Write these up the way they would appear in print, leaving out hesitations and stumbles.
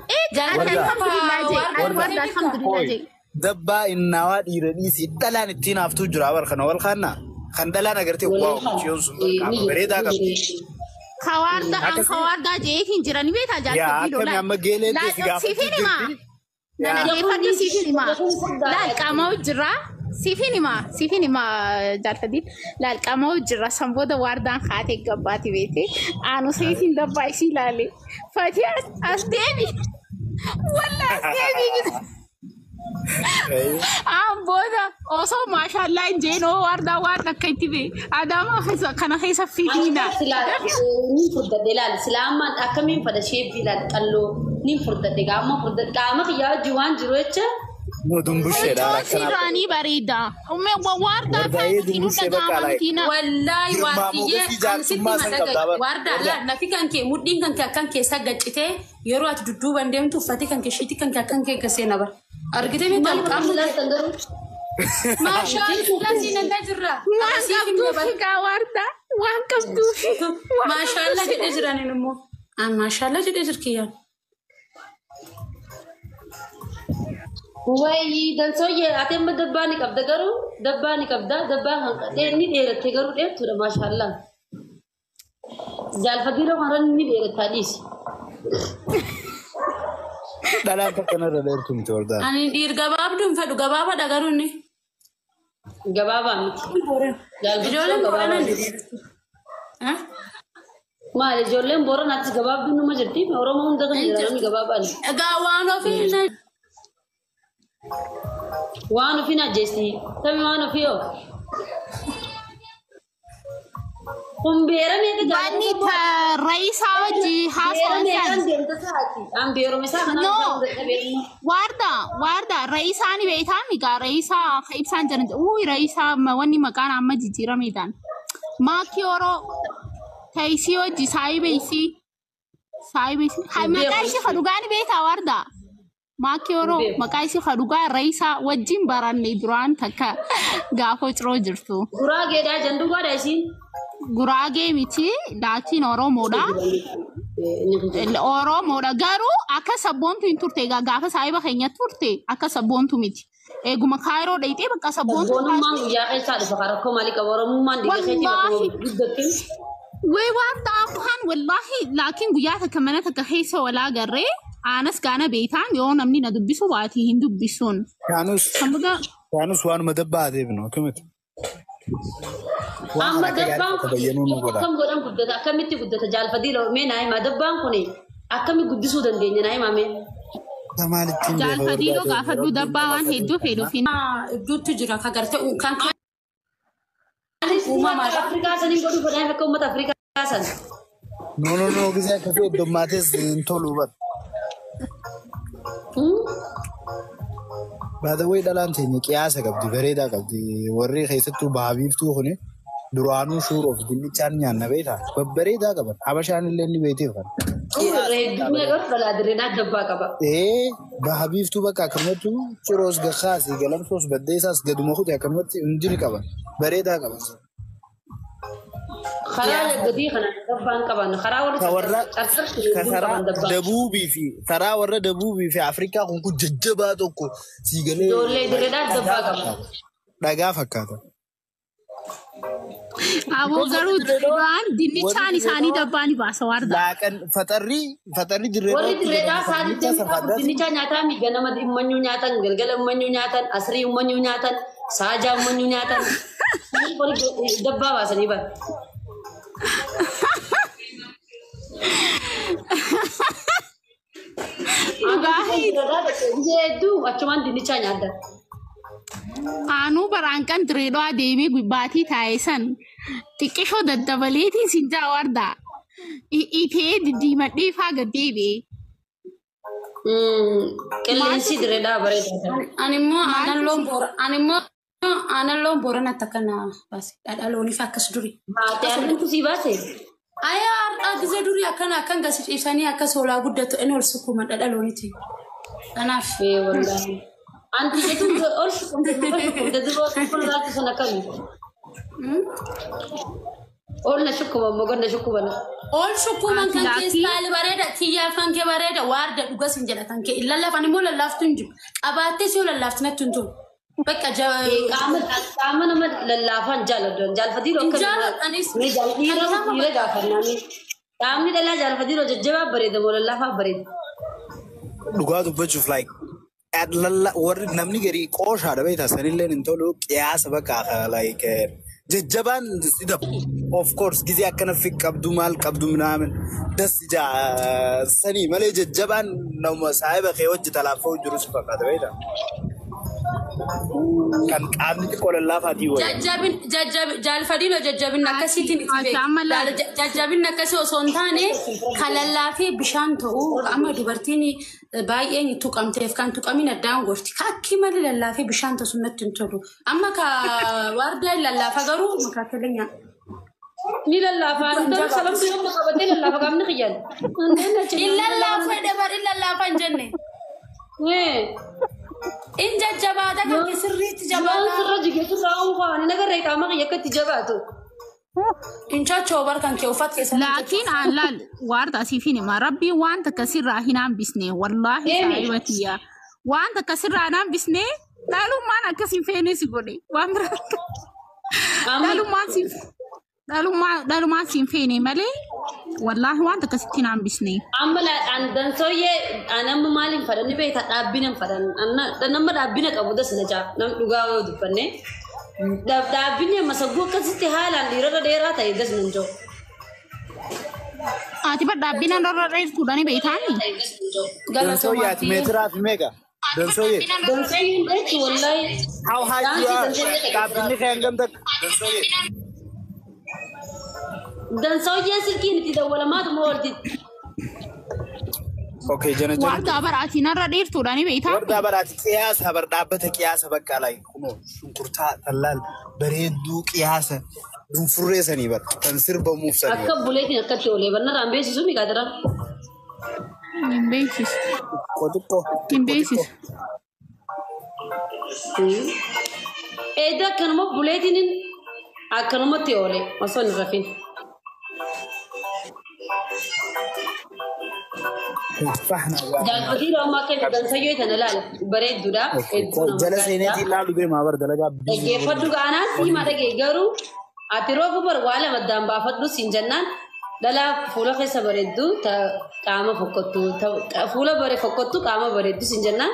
Ani alhamdulillah jee. Ani warda alhamdulillah jee. Dabbaa innaawaa dhiira dhiisii dhalaan ittiin haftuu jira bar kana wal kaannaa. Kan dhalaan agartee waa mucayyoon sun qaama bareedaa qabdi. Kawaarda an kawaardaa jeetiin jirani beekaa Yaa jaalfadii akkami lolaa. amma geeleen teessi Laal gaafachuu siifin himaa. jirti. Na Yaa dhageeffadhu siifin himaa. Laal qaama jira. Siifin himaa. Siifin himaa jaalfadiin. Laal qaama jira. San booda waardaan haatee gabbaati beete. Aanu seetiin dabbaa isii ilaale. Fatii as deebi. Walla as deebi. Aan booda osoo maashaallah hin jeen oo waardaa waan akka itti bee. Adaamaa keessa kana keessa fiigiina. Silaa ni furdadhe ilaali. Silaa amma akkamiin fada sheeppii ilaali qalloo ni furdadhe qaama furdadhe qaama kiyyaa wajjin waan jiru jecha nu dumbusheedha Huccuu akkanaa. sirraanii bareeda. Waardaa Wardaa'ee kan nu dumbushee bakka dhaga'ama laayee. mitiina. Wallaahi Girmaa waardiyyee mogasii ani sitti jaarsummaa san madaga qabdaa bar. waardaa Wardaa. laa nafi kan kee mudhiin kan kee akkan keessa gaccitee yeroo ati dudduuban deemtu uffati kan kee shiitii kan kee akkan kee gasee na bar. Argitee miti maal qaamni godhan silaa garuu maashaallah siin hin jirra. Waan Akkasiif hin qabduuf dabar. gaa waardaa. Waan qabduuf. Waan Maashaallah qabduuf. jedhee jiraniin immoo. Maashaallah jedhee jirkiyyaan. Wayii dansooyyee ati amma dabbaa ni qabda garuu dabbaa ni qabda dabbaa kan ni dheeratte garuu dheertuudha maashaallah. Jaalfadii kanarra ni dheerattaa dhiisi. Dhalaan takka narra dheertu miti wardaan. Ani dhiir gabaabduu hin fedhu gabaabaadha garuu inni. Gabaabaa miti. Jaalfadii Ijoolleen gabaabaa booranaa ni miti. dheeratu. Maali ijoolleen booranaattis gabaabduun numa jirti Oromoo hunda kan Hin jira namni jirtu. gabaabaan. Egaa waan ofii hin Waan ofiin ajjeesti. Tami waan ofii hoo. Kun beera meeqa Wanni jaallatama? ra'iisaa wajji Beera haasa'an meeqaan san. deemta sa'aati? An beeruma isaa kanaan No. dadhabeeruma. Waardaa waardaa ra'iisaa ni beektaa migaa ra'iisaa ka ibsaan jiran uuyi ra'iisaa wanni maqaan amma jijjiirameedhaan. Maakii oroo taayisii wajji saayiba isii saayiba isii Hin maqaa beeku. ishii ka dhugaa ni beektaa waardaa. Maakii Hin oroo beeku. maqaa ishii ka dhugaa ra'iisaa wajjin baranne duraan takka gaafa ciroo jirtu. Guraageedhaa janduubaadha isiin. Guraagee miti laakiin Oromoodha. Oromoodha garuu akka sabboontu hin turte egaa gaafa saayiba keenya turte akka sabboontu miti. Eeguma kaayiroo dhayxee bakka sabboontu Sabboonummaan taate. guyyaa keessaa dhufa karaa rakkoo maalii qaba Oromummaan dhiiga keetii Wallaahi bakkuma guddattiin. Wee waan ta'an wallaahi laakiin guyyaa takka mana takka keessa walaa garree aanas gaana beektaan yoo namni na dubbisu waatii hin dubbisuun. Kaanus Kan booda kaanus waanuma dabbaa ta'eef nu akkamiti. Waan Amma kana akka dabbaan gaariitti kun fayyadamuu nu godha. akkam godhan guddata akkamitti guddata jaalfadii mee naa himaa dabbaan kun akkami guddisuu dandeenya naa himaa mee. Maalittiin beeka jaalfadiiloo wardaa ta'eef gaafadhu rabbiin dabbaa nama waan hedduu fedhuuf hin Idduutti jira ka gartee kan Anis uumamaadha. Afrikaa saniin godhuu fedhan akka uummata Afrikaa san. No no no gisee akkasii heddummaates hin tolu bar. Baadawwee dhalaan teenya qiyaasa qabdi bareedaa qabdi warri keessattuu baha biiftuu kuni duraanuu shuuroof dinnichaan nyaanna beektaa babbareedaa qaban habashaan illee ni beekteef kan. Heddummaa garuu dhalaa dirreenaa dabbaa qaba. Ee baha biiftuu bakka akkanumatti ciroos gakkaasi galamsoos baddeessaas gaduma kute akkanumatti hundi ni qaban bareedaa qaban. Karaa gadii kana dabbaan qaban karaa warra Ka warra carcartu ka hedduun karaa qaban dabbaan. dabuubii fi karaa warra dabuubii fi Afrikaa kun kun jajjabaa tokko sii galee Ijoollee dirreedhaa dhagaa dabbaa qaba. fakkaata. Dhagaa fakkaata. Aboo Because warri garuu dirree dhawaa duraan warri dinnichaan dirree isaanii dhawaa dabbaa ni baasa waardaa. laaqan faxarri faxarri dirree Warri dhawaatti dirreedhaa jedhamu saa kan dinnichaa digdamii san afur faddaati. dinnichaa nyaataa mi ganama ummanyuu nyaatan galgala ummanyuu nyaatan asrii ummanyuu nyaatan saajaa ummanyuu nyaatan warri dabbaa baasanii bara. Dhugaa Ani dirreedhaa dhaqee hedduu achumaan dinnichaa nyaadda. Aanuu baraan kan direedhaa deemee gubbaatii taa'e san xiqqishoo daddabaleetiin sin jaa wardaa. Itee diddiimadhee faa gad deebi'e. Qilleensi dirreedhaa bareedaa. Ani immoo aannan Maaltu loon si boora ani immoo aannan loon booranatti akkana baase dhadhaa looniif akkas duri. Haatee aannan sii baase. Ayaa har'aa gisee durii akkana akkan gasi ciibsanii akkas hoolaa guddatu inni ol sukkuma dhadhaa looniiti. Kanaaf Ee wallaahi. Anti jechuun ol shukumte ol shukumte duroo kun laatu sana kami. Ol na shukkuma ammoo gad na shukkuma. Ol shukuman kan Ati kee laakii istaayil bareeda kiyyaaf kan kee bareeda waarda dhugas hin jedha kan kee lallaafan immoo lallaaftu hin jiru. Qabaattee si yoo lallaaftu natti hin tolu. Bakka Qaama qaama nama lallaafaan jaalladhu. Jaalfatiiroo hin akka namaa jaalladhanis mee kan dhiira nama dhiira gaafannaani. Qaamni dhalaa jaalfatiiroo jajjabaa bareeda moo lallaafaa bareeda? Dhugaa dubbachuuf like warri namni garii qooshaadha beektaa sanillee hin tolu qiyaasa bakka like jajjabaan si dabu. Of course gizee akkana fi qabdu maal qabdu minaamin das jaa sanii malee jajjabaan nama saahiba kee hojii talaafoo jiru si fakkaata beektaa. Kan qaamni xiqqoo lallaafaatii wayya. Jajjabin jaalfadiinoo jajjabinni akkasiitiin itti ati beeku. amma laal Jajjabinni akkasii osoo hin taane kan lallaafee bishaan ta'uu amma dubartiin baay'een tuqamteef kan tuqamin addaan gorti. Kakki malee lallaafee bishaan ta'u sun natti hin tolu. Amma ka waardaan lallaafa garuu makaakkaleenya. Ni lallaafaa. Intalli sababni yoo qabatee lallaafa qaamni kiyyaan. In lallaafa dabar in lallaafa hin jenne. In jajjabaata kan kee sirriitti Waan jabaata. sirra jige sirraa unkaan hin agarree qaama kiyya akka itti jabaatu. Hin chocho'u bar kan kee uffata keessatti hin laakiin chocho'u. aan laal waarda asiifin hima rabbiin waan takka sirraa hin hambisne wallaahi Eemi. saahiba tiyya waan takka sirraa hin hambisne dhaalummaan akkas hin feene si godhe waan biraa Amma dhaalummaan si dhaalumaan si hin feene malee wallaahi waan takka sitti hin hambisne. amma an dansooyyee an amma maaliin fadhan ni beektaa dhaabbina hin fadhan. Nama dhaabbina qabu das na jaa nam dhugaa yoo dubbanne. Dhaabbinni amma sagguu akkasitti haalaan dhiirarra dheeraa ta'e das nan jiru. Ati bar dhaabbina irra dheertuudha ni beektaani. Dansooyyee ati Galatoomaa meetiraa fi meeqa? Dansooyyee. Dansooyyeen dheertu wallaahi. How high you Daansii are? dansooyyee Dhaabbinni kee hangam takka? Dansooyyee. Dansooyyeen silkiin itti dawwalamaatu moo olti. Okay, jana jana. Waardaa bara ati narra dheertuudha ni beektaani. Wardaa baraati qiyaasa bar dhaabbata qiyaasa bakka like kunoo shunkurtaa tallaal bareedduu qiyaasa dunfurree sanii bar kan sirbamuuf sanii Akka buleetiin akkatti oolee barnarraan beeksisu mi qaadara. Hin beeksisu. xiqqoo xiqqoo Hin xiqqoo xiqqoo. beeksisu. Eedda akkanuma buleetiin akkanumatti oole osoo hin rafin. Fahna waa. Jaalfatii ammaa akka dansayyoo tana ilaala bareedduudha. Hedduu nama Jala gaariidha. seeneetiin ilaalu deemaa bar dalagaa Dhaggeeffadhu gaanaa siima dhagee garuu ati roofu bar waa lama addaan baafadhu siin jennaan dhalaa fuula keessa bareeddu qaama fokkottu fuula bare fokkottu qaama bareeddu siin jennaan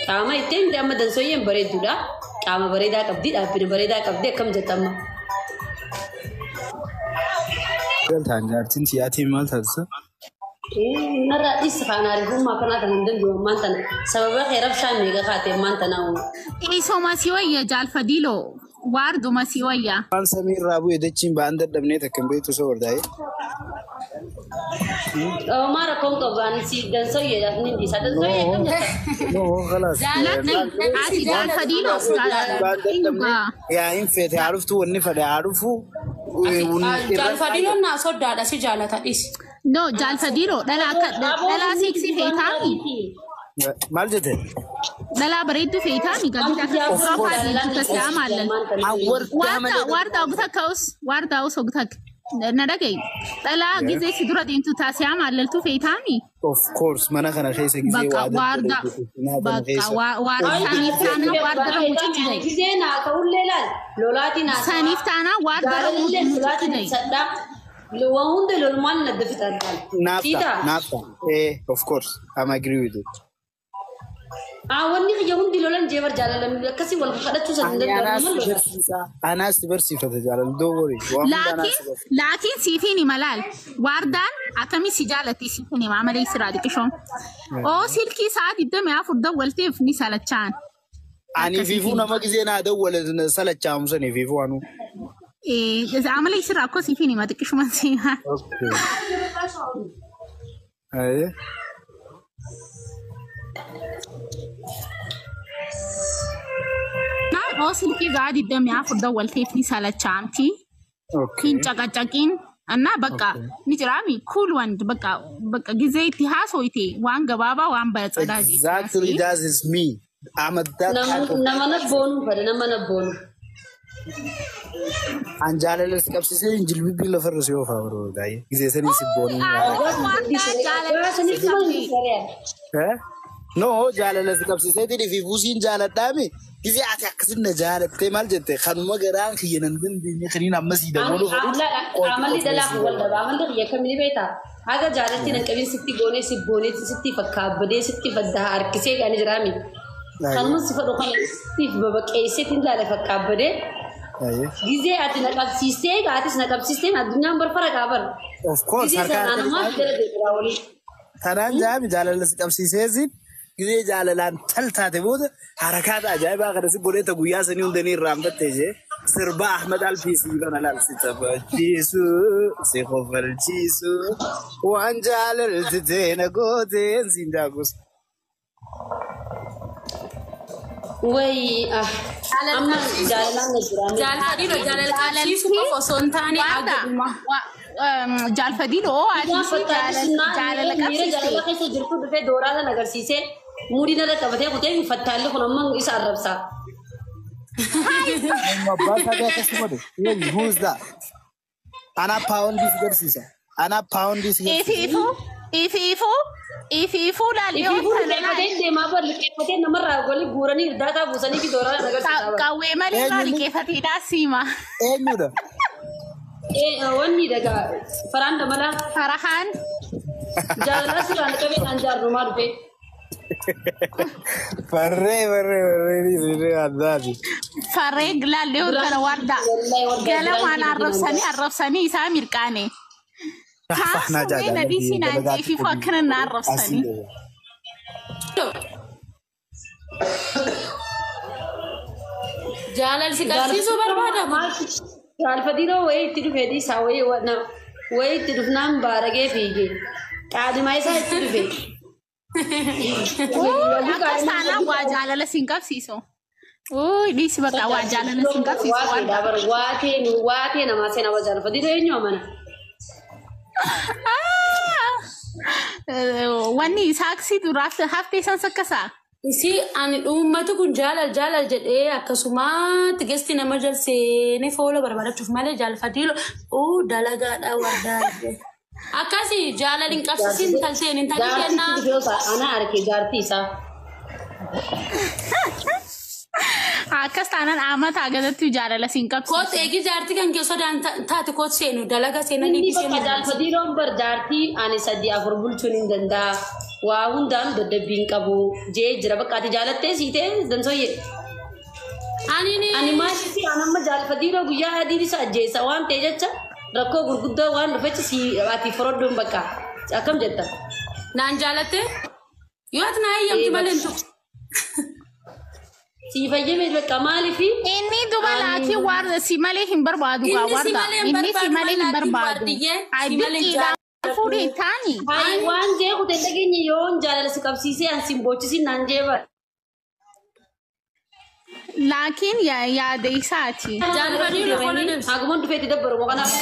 qaama ittiin amma dansooyyeen bareedduudha. Qaama bareedaa qabdi dhaabbina bareedaa qabdi akkam jetta amma. Galtaan jaartiin siyaatiin maal taasisa? Narraa dhis kaan ariifummaa kanaa kan hin danda'u ammaan tana sababa kee rabshaan meeqa kaate ammaan tana uumu. Teessuma si wayya jaalfadiiloo waarduma si wayya. Waan samii irraa bu'e dachiin ba'an dadhabnee takka hin beektu osoo hordaa'e. Maa rakkoon qabu ani si dansooyyeedhaaf ni dhiisa dansooyyee akkam jetta. No, خلاص. Lakki ati jaalfadiiloo Ba'an dadhabnee yaa hin feete haa dhuftu wanni fedhe haa dhufu. Jaalfadiiloon naa soddaadha si jaalata dhisi. No jaalfadiiloo dhalaa akka dhalaa siiksii feetaami. Maal jette? Dhalaa bareedduu feetaami gadi akka suuraa deemtu tasaa maallan. Awwardaa Waardaa ogta kaus waardaa us ogta na dhaga'i. Dhalaa gizee si dura deemtu taasisaa maallaltuu feetaami. Of course mana kana keessa gisee Bakka waa waardaa dadhabne bakka waardaa saniif taanaa waardarra mucichi ga'i. Gisee naa ta'ullee laal lolaatiin haasawa. Saniif taanaa waardarra Jaalallee mucichi lolaatiin ga'i. ibsadha. Waan hunda lolmaan nadda fixan laal. Naaf ta'a, Siitaa? naaf ta'a. Of course, I'm agree with it. Wanni kiyya hundi lolan jeebar jaalala akkasii wal kadhachuu san hin Ani danda'amu. anaas si barsiisa. Anaas si barsiifata jaalala. Don't worry. Waan hunda anaas Laakiin si barsiisa. laakiin siifiin hima laal waardaan akkamii si jaalatti siifiin hima malee siraa xiqqishoon. Oo silkii sa'a 24 dawwalteef ni salachaan. Ani fiifuu nama gisee naa dawwale salachaamu sanii fiifuu anuu. Amalee siraa akkoo siifiin hima xiqqishuma siimaa. Okay. Aye. Oo silkii sa'a 24 dawwalteef ni salachaamti. Okay. Hin caqacaqiin እና በቃ ni jiraami kuul wand በቃ በቃ ጊዜ itti haasoyte waan gabaabaa waan baratsadaa Exactly that is me. I'm a that type of Nama na boonuu fedha nama na boonuu. An jaalala si qabsiisee hin jilbibbii lafarra si oofaa baruu baay'ee. Gizee sanii si boonuu. No jaalala si qabsiisee fi buusiin jaaladhaami. Gizee ati akkasin na jaalattee maal jette kanuma garaan kiyya nan dandeenye kaniin amma sii dabaluu fedhu. Amalli dhalaa kun wal dhaba. Amalli kiyya kamini beektaa? Haga jaalatti nan qabin sitti goonee si boonee sitti fakkaabadee sitti faddaa harkisee gaanii jiraami. Kanuma si fedhu kana sitti babaqeessee laala fakkaabadee. Gizee ati na qabsiistee atis na qabsiistee addunyaan barfara qaabar. Of course harkaan kanaan jaami jaalala si qabsiisee siin gizee jaalalaan tal taate booda harakaata ajaa'ibaa kana si godheeta guyyaa sanii hundanii irraanfattee jee sirba Ahmad Alfiisii kana laal si taphachiisu si kofalchiisu waan jaalalti teena gooteen siin jaakus. Way amma jaalalaan na jira. Jaalfadhiidho jaalala qabsiisuu qofa osoo hin taane aguma. Jaalfadhiidho ati jaalala qabsiiste. Jaalala keessa jirtu dhufee dooraa sana agarsiisee muudii narra qabatee kutee fattaalli kun amma isa arrabsa. Abbaa isaa akkas godhe. Who is that? Ana paawundii si garsiisa. Ana paawundii si garsiisa. Ifiifuu ifiifuu laallee Ifiifuu liqeeffatee deemaa bar liqeeffatee namarraa walii guuranii daataa buusanii fi dooraa sana agarsiisa. Qawwee malee irraa liqeeffateedhaa siima. Eenyudha? Wanni dhagaa faraan damalaa. Farahaan. Jaalala sirraan qabee kan jaarrumaa dhufee. Farree farree farree farree addaati. Farree laallee kana warda. Gala waan arrabsanii arrabsanii isaa mirqaane. Haasawee nadii sinaan ifiifuu akkana na arrabsanii. Jaalala si qabsiisuu barbaada. Jaalfadhiiroo wayii itti dhufee dhiisaa wayii itti dhufnaan baaragee fiigee qaadimaa isaa itti dhufe. Akkas taanaan waa jaalala siin qabsiisu. Dhiisi bakka waa jaalala siin qabsiisu. Waatee namaa seenaa waa jaalfadhiiroo eenyu amana? Wanni saaksii duraaf haftee san sakkasaa. Isi ani uummati kun jaalal jaalal jedhee akkasumaatti gesti nama jalseenee foola barbaadachuuf malee jaalfadhiilo dalagaadha wardaa. Akkasi jaalal hin qabsiisin talteen hin tarii kennaa. Ana arge jaartii isaa. Akkas taanaan amata agarratti jaalala siin qabsiisu. Koot eegi jaartii kan keessa taate koot seenu dalaga seenanii Inni bakka jaalfadhiiloon bar jaartii ani 3-4 bulchuun hin danda'a. Waa hundaan dadhabbii hin qabu jee jira bakka ati jaalattee siitee dansoyye. Ani maaliif an amma jaalfadhiiloo guyyaa adiin isa ajjeessa waan ta'e jecha rakkoo gurguddoo waan dhufechi si ati forodduun bakka akkam jetta. Naan jaalattee yoo ati naa eeyyamtu malee hin tuqu. Si fayyame bakka maaliif? Inni duba laakiin waan si malee hin barbaadu gaa warda. Inni si malee hin barbaadu. Ai biqiidhaan fuudhee taani. Waan jee kutee dhageenye yoon jaalala si qabsiisee an sin boochisiin naan jee bara. Laakiin yaada isaati. Jaalfadhiiloo fooloo deebisi. Hagumaan dhufeetti dabbaru kanaaf.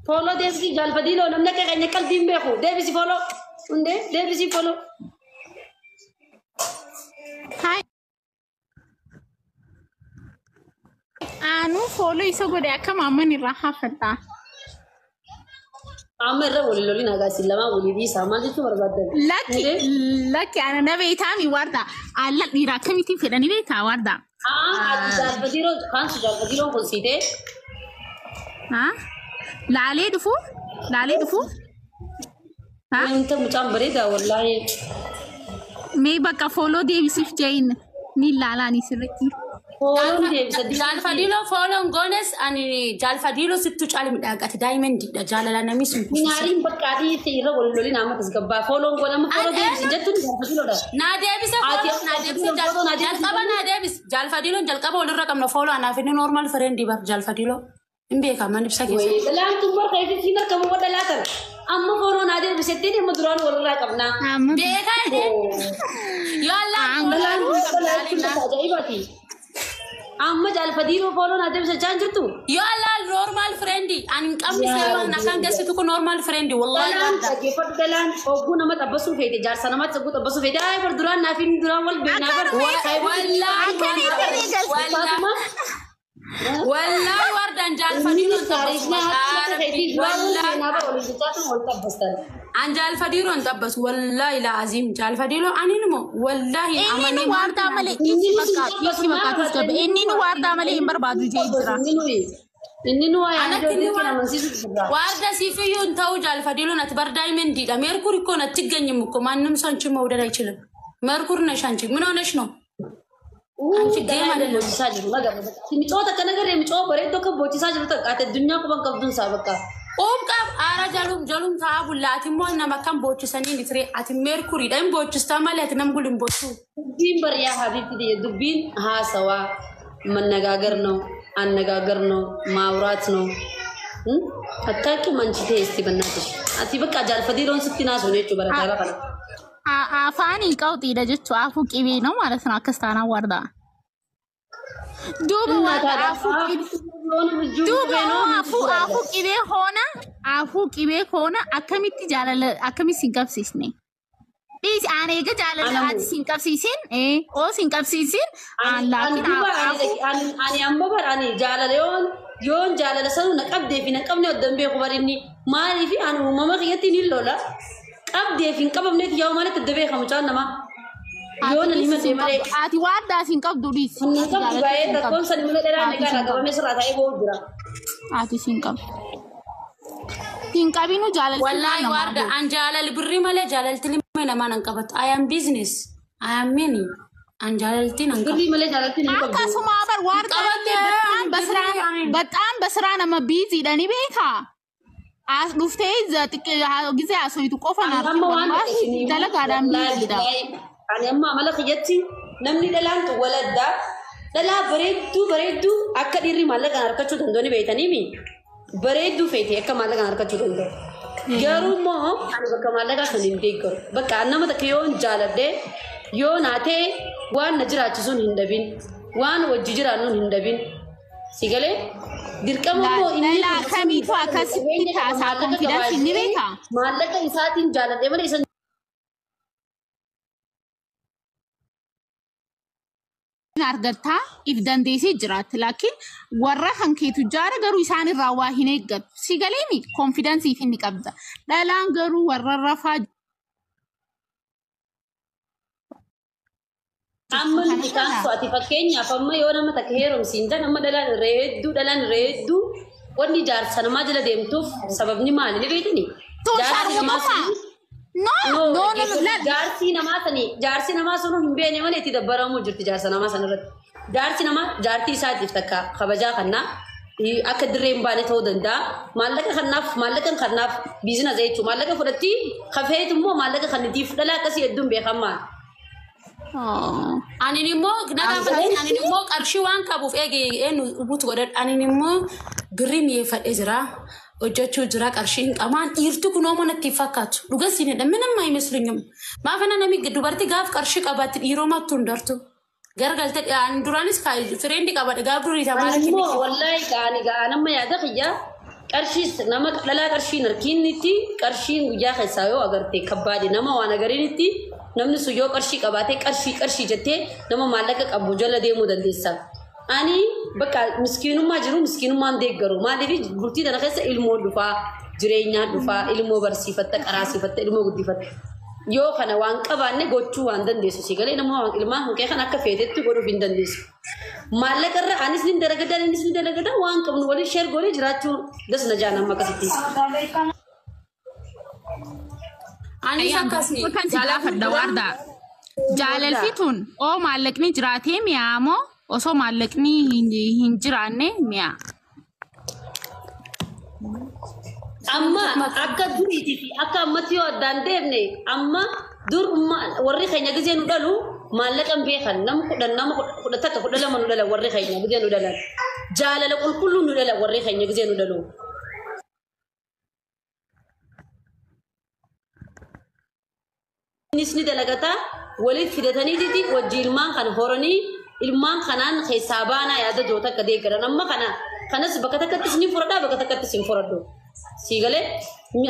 Fooloo deebisi jaalfadhiiloo namni akka keenya qalbii hin beeku deebisi fooloo. Hundee deebisi fooloo. Anu fooloo isa godhe akka maamman irraa hafadha. Amma irra walii loliin agaasiin lamaa walii dhiisaa maal jechuu barbaaddan? Lakki lakki ana na beektaami warda. Alla dhiira akkamittiin fedhanii beektaa warda. Ati jaalfadhiiroo kaansu jaalfadhiiroon kun siitee. Laalee dhufu laalee dhufu. Wanta mucaan bareedaa wallaahi. Mee bakka fooloo deebisiif jeeyin ni ilaalaani sirriitti. Fooloon deebisa. Jaalfadhiiloo fooloon goones ani jaalfadhiiloo sittu caali midhaaqate daa'imandiidha jaalala namni sun. Minaariin bakka adii ta'e irra wal loliin amma tasgabbaa fooloon goone amma fooloo deebisi jettuun jaalfadhiiloodha. Naa deebise fooloo naa deebise jalqaba naa deebise jaalfadhiiloon jalqaba walirra qabna fooloo anaaf inni normal friend bar jaalfadhiiloo hin beekaman ibsa keessa. Dhalaan tun barka ifi harka moo dhalaa kana amma fooloo naa deebisettiin amma duraan walirraa qabna. Beekaa jedhee yoo allaan Dhalaan tun dhalaa jechuun ajaa'ibaati. Amma jaalfadhiiloo fooloo naa deebisachaa hin jirtu. Yoo allaan normal friend ani hin qabne seeraan akkaan geessitu kun normal friend wallahi. Dhalaan dhaggeeffadhu dhalaan ogguu nama xabbasuu feete jaarsa namaatti ogguu xabbasuu feete ay bar duraan naaf hin duraan wal beeknaa bar. Wallahi. Wallahi wardaan jaalfadiiroon Taariikna xabbasu. keetii Wallahi seenaa bara waliin jechaa wal xabbastan. An jaalfadiiroon xabbasu wallahi laaziim jaalfadiiroo aninimo wallahi Inni nu waardaa malee dhiisi bakka dhiisi bakka tasgabbe. Inni nu waardaa malee hin barbaadu jee jira. Inni nu waa Anatti yaaduu inni dirqina amansiisu jira. Waarda siifiyyuu hin ta'u jaalfadiiroon ati bar ዳይመንድ ዳ ሜርኩሪ እኮ ነው አትገኝም እኮ ማንም ሰው አንቺን መውደድ አይችልም። መርኩር ነሽ አንቺ። ምን ሆነሽ ነው? አንቺ ጌም አይደለም። Boocisaa jiru nagarra. Micoota akkana garee micoo bareeddoo akka boocisaa jiru takka ati addunyaa quban qabduun isaa bakka. Quub qab aara jalum jalum ta'a bulla ati immoo nama akkam boochisanii ni ati meerkuriidha hin boochistaa malee ati nam gulin boocuu. Dubbiin bariyaa habiibti dubbiin haasawaa መነጋገር ነው፣ አነጋገር ነው፣ ማውራት ነው። አታውቂም አንቺ ተይ እስቲ በእናትሽ ati bakka jaalfadiiroon sitti naasuun jechuu bara kana. Afaanii qawxiidha jechuu afuu qibee ነው ማለት ነው። Akkas taanaan waardaa. Duuba waardaa afuu qibee. Duuba afuu qibee hoona afuu qibee hoona akkamitti jaalala akkamitti sin qabsiisne? Dhiisi aan eega jaalala ati sin qabsiisin oo sin qabsiisin aan laakiin afuu Ani amma bara ani jaalala yoon jaalala sanuu na qabdee fi na qabne oddan beeku bar inni maaliif ani uumama kiyyatti ni lola qabdee fi hin qabamneeti yoo maalitti adda beekamu caan namaa. Yoon ani himadhe malee. Ati waardaa sin qabdu dhiisi. Hin qabdu baay'ee rakkoon sani malee dheeraan egaa qabamee sirraa ta'ee boo'u jira. Ati sin qabdu. Hin qabinu jaalalli. Wallahi waarda an jaalali birrii malee jaalalti lima namaan hin qabatu. I am business. I am many. An jaalaltiin hin qabatu. Birrii malee jaalaltiin hin qabdu. Akkasuma bar waardaa በጣም በስራ nama busy dha ni beekaa. As dhuftee gisee haasoftu qofa Amma waan naaf dalagaadhaan busy dha. Ani amma amala kiyyatti namni dhalaan waladdaa dhalaa bareedduu bareedduu akka dhiirri maallaqaan harkachuu danda'u ni beektaniimi. Bareedduu feete akka maallaqaan harkachuu danda'u. Garuu immoo ani bakka maallaqaa kan hin deeggaru. Bakka nama takka yoon jaaladhee yoo naatee waan na jiraachisuun hin dhabin waan wajji jiraannuun hin dhabin. Si galee dirqama immoo inni Dhalaa kamiitu akkasitti taasaa confidence ni beekaa? Maallaqa isaatiin jaaladhee malee isa Argattaa if dandeessee jiraatti laakiin warra kan keetu jaara garuu isaan irraa waa hin eeggattu. Si galeemi confidence inni qabda. Dhalaan garuu warra rafaa Amma nuti kaansu ati fakkeenyaaf amma yoo nama takka heerumsiin amma dhalaan irra hedduu dhalaan irra hedduu wanni jaarsa namaa jala deemtuuf sababni maali ni beektani? Tun sharmuutummaa. No, no, no, no. Jaarsi namaa sunuu hin beekne malee itti dabbaramuu jirti jaarsa namaa sana irratti. Jaarsi namaa jaartii isaatiif takka kabajaa kannaa akka dirree hin baane ta'uu danda'a. Maallaqa kannaaf maallaqan kannaaf business jechuudha. Maallaqa fudhatti kafeetu immoo maallaqa kannitiif dhalaa akkasii hedduun beekamaa. Anin immoo anin immoo qarshii waan qabuuf eege eenyu ubutu godhadhu. Anin immoo birrii mi'eeffadhee jira. Hojjechuu jira qarshii hin qabaan dhiirti kunoo manatti hin fakkaatu. Dhugas hin jedhan ምንም አይመስሉኝም. Maafana nami dubartii gaaf qarshii qabaatti dhiiroo mattuu hin dartu. Gargalte ani duraanis friend qabadhe gaaf durii Ani immoo wallahi gaani gaana amma yaada kiyya qarshiis nama dhalaa qarshiin harkiinitti qarshiin guyyaa keessaa yoo agarte kabbaade nama waan agariinitti namni sun yoo qarshii qabaate qarshii qarshii jettee nama maallaqa qabu jala deemuu dandeessa. Ani bakka miskiinummaa jiru miskiinummaan deeggaru maaliif bultii tana keessa ilmoo dhufaa jireenyaan dhufaa ilmoo barsiifatta qaraasifatta ilmoo guddifatta. Yoo kana waan qabaanne gochuu waan dandeessu si galee nama waan ilmaan kan kee kan akka feetetti godhuuf hin dandeessu. Maallaqa irra anis ni dalagadaa innis ni dalagadaa waan qabnu waliin share goonee jiraachuu dasna jaan amma akkasitti. Anis akkasii. Kan si gaafadha waardaa. Jaalalli tun oo maallaqni jiraatee mi'aa moo osoo maallaqni hin jiraanne mi'aa? Amma akka duriitii fi akka ammatti yoo addaan deemne amma dur warri keenya gisee nu dhalu maallaqa hin beekan nama 10 nama 11 12 nu dhalan warri keenya gisee nu dhalan jaalala qulqulluu nu dhalan warri keenya gisee nu dhalu. Innis ni dalagataa waliif fidataniititi wajji ilmaan kana horanii ilmaan kanaan keessaa baanaa yaada joota akka deeggaran amma kana kanas bakka takkattis ni fudhadhaa bakka takkattis hin fudhadhu. Si galee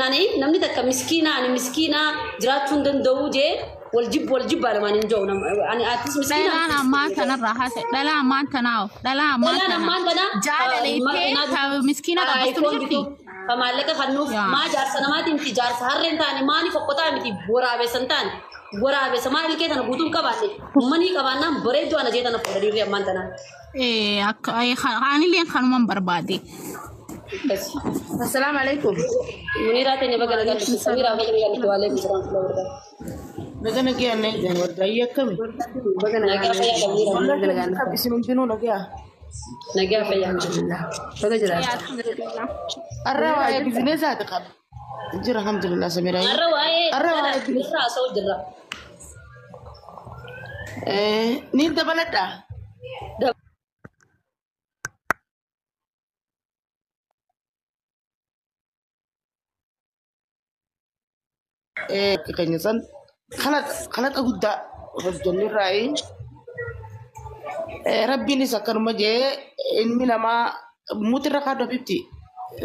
ani namni takka miskiinaa ani miskiinaa jiraachuu hin danda'u jee Wal jibbu wal jibbaa lamaan hin jiru. Ani atis miskiina. Dhalaan ammaan tanarraa haase. Dhalaa ammaan tanaa. Dhalaa ammaan Dhalaan ammaan tanaa. tanaa. Jaalala ittee miskiina qabbastu ni jirti. Ka maallaqa kennuuf maa jaarsa namaatii miti jaarsa harreen taane maani fokkotaa miti waraabessan taane waraabessa maa ilkee tana guutuun qabaanne manii qabaannaan bareedduu ana jee tana fuudha dhiirri ammaan tanaa. Anillee kanuman barbaade. Assalamu alaikum. Muniraa teenya baga nagaan dhufte. Samiraa baga nagaan dhufte. Waalaikum salaam wa rahmatullahi. Baga nagaan eegdan wardaayii akkami? Baga nagaan fayyaa qabdi. Isin hundinuu nagaa. Nagaa fayyaa. Baga jiraata. Arra waa'ee bizineesaati qaba. Jira alhamdulillah Samiraa. Arra waa'ee Arra waa'ee irraa haasa'u jirra. Niin dabaladhaa. Keenya san kalaqa guddaa hojjennirraayi. Rabbiinis akkanuma jee ilmi namaa mutirra kaadhu bifti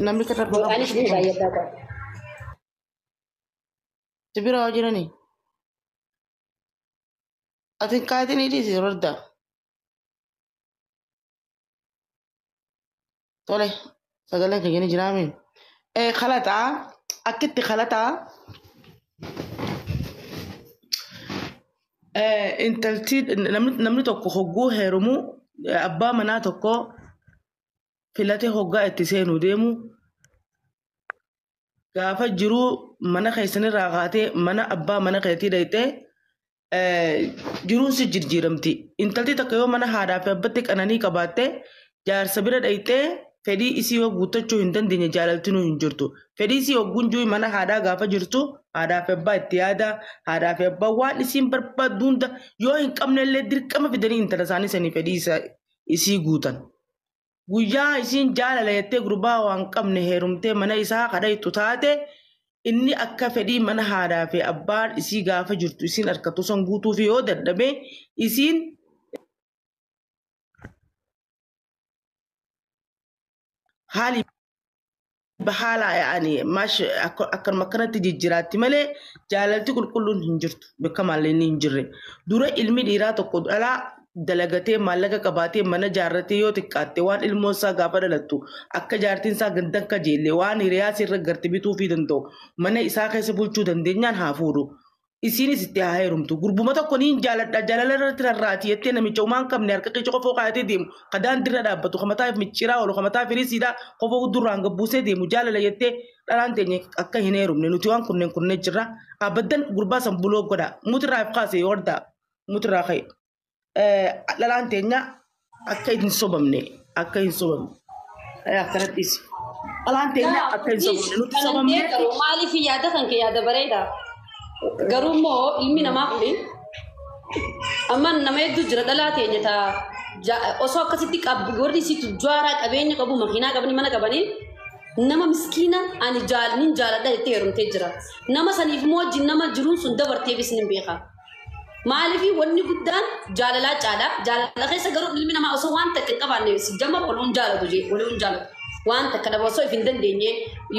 namni kan darbu Anis ni baay'ataa qaba. Sibira hoo jirani. Ati kaatiin dhiisi rodda. Tole sagaleen keenya ni jiraami. Kalaxaa akkitti kalaxaa. Intalti namni tokko hogguu heerumu abbaa manaa tokko filatee hoggaa itti seenuu deemu gaafa jiruu mana keessanirraa kaatee mana abbaa mana keetii dhayxee jiruun si jijjiiramti. Intalti takka yoo mana haadhaa fi abbatti qananii qabaatte jaarsa bira dhayxee fedhii isii yoo guuttachuu hin dandeenye jaalaltinuu hin jirtu. Fedhii isii hogguun jiru mana haadhaa gaafa jirtu haadhaa fi abbaa itti yaada haadhaa fi abbaa waan isiin barbaaddu hunda yoo hin qabne illee dirqama fidanii intala isaanii sanii fedhii isii guutan. Guyyaa isiin jaalala jettee gurbaa waan qabne heerumtee mana isaa kadhaytu taate inni akka fedhii mana haadhaa fi abbaan isii gaafa jirtu isiin harkatu san guutuuf yoo dadhabe isiin haali bahala yaani mash akkanuma akkanatti jijjiiraatti malee jaalalti qulqulluun hin jirtu bakka maallee hin jirre. Dura ilmi dhiiraa tokko dhalaa dalagatee maallaqa qabaatee mana jaarratee yoo xiqqaatte waan ilmoon isaa gaafa dhalattu akka jaartiin isaa gandan kajeelle waan hiriyaa sirra garte bituu fi danda'u mana isaa keessa bulchuu dandeenyaan haa fuudhu. Isiinis itti haa heerumtu. Gurbuma tokko niin jaaladha jaalala irratti rarraati jettee namicha uumaan qabne harka keessa qofoo kaayatee deemu kadaan dirra dhaabbatu kamataa micciiraa oolu kamataa firiisiidhaa qofoo duraan gabbuusee deemu jaalala jettee dhalaan teenye akka hin heerumne nuti waan kunneen kunneen jirra. Abaddan gurbaa san buloo godha mutirraa if kaase yoo hordaa mutirraa ka'e. Dhalaan teenya akka hin sobamne akka hin sobamne akkanattis dhalaan teenya akka hin sobamne nuti sobamne. Maaliif yaada kan kee yaada bareeda. Garuu immoo ilmi namaa kun amma nama hedduu jira dhalaa teenya taa osoo akkasitti warri isiitu jaaraa qabeenya qabu makiinaa qabanii mana qabanii nama miskiina ani nin jaaladha jettee heerumtee jira. Nama saniif immoo wajjin nama jiruun sun dabarteefis nin beeka. Maaliif wanni guddaan jaalalaa caala jaalala keessa garuu ilmi namaa osoo waan takka hin qabaanne jamma waluun jaalatu jee waluun jaalatu. Waan takka dhaba osoo if hin dandeenye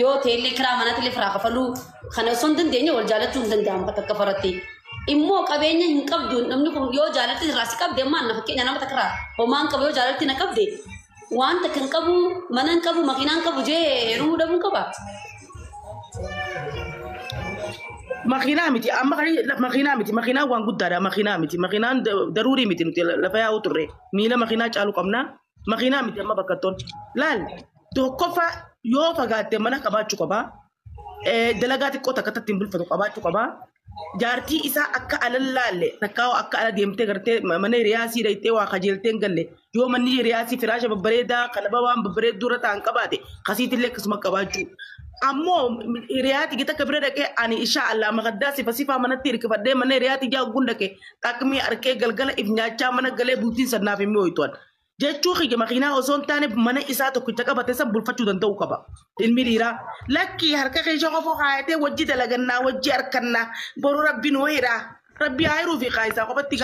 yoo teellee kiraa manaatillee firaa kafaluu kana osoo hin dandeenye wal jaalachuu hin danda'amu takka faratti. Immoo qabeenya hin qabdu namni kun yoo jaalatti irraa si qabde ammaan na fakkeenya nama takka irraa homaa hin qabu yoo jaalatti na qabde waan takka hin qabu mana hin qabu makiinaa hin qabu jee heerumuu dhabuu hin qaba. Makiinaa miti amma makiinaa miti makiinaa waan guddaadha makiinaa miti makiinaan daruurii miti nuti lafa yaa'u turre miila makiinaa caalu qabna makiinaa miti amma bakka toon laal tokkoffaa yoo fagaatte mana qabaachuu qabaa dalagaa xiqqoo takka ittiin bulfatu qabaachuu qabaa jaartii isaa akka ala laalle takkaa akka ala deemtee gartee mana hiriyaasii dhayxee waa kajeeltee hin galle yoo manni hiriyaasii firaasha babbareedaa kalaba waan babbareedduu irra ta'an qabaate kasiitillee akkasuma qabaachuu. Ammoo hiriyaati gita akka bira dhaqee ani ishaa Allah makaddaa sifa sifaa manatti hirkifadhee mana hiriyaati ijaa guun dhaqee xaqmii harkee galgala if nyaachaa mana galee bultiin sannaaf hin mi'ooytuan. Jechuu kiyya makiinaa osoo hin taane mana isaa tokkicha qabate san bulfachuu danda'u qaba. Ilmi dhiiraa lakkii harka keessa qofoo kaayatee wajji dalagannaa wajji harkannaa boru rabbiin wayiidha. Rabbi haa hiruu fi kaayisaa qofatti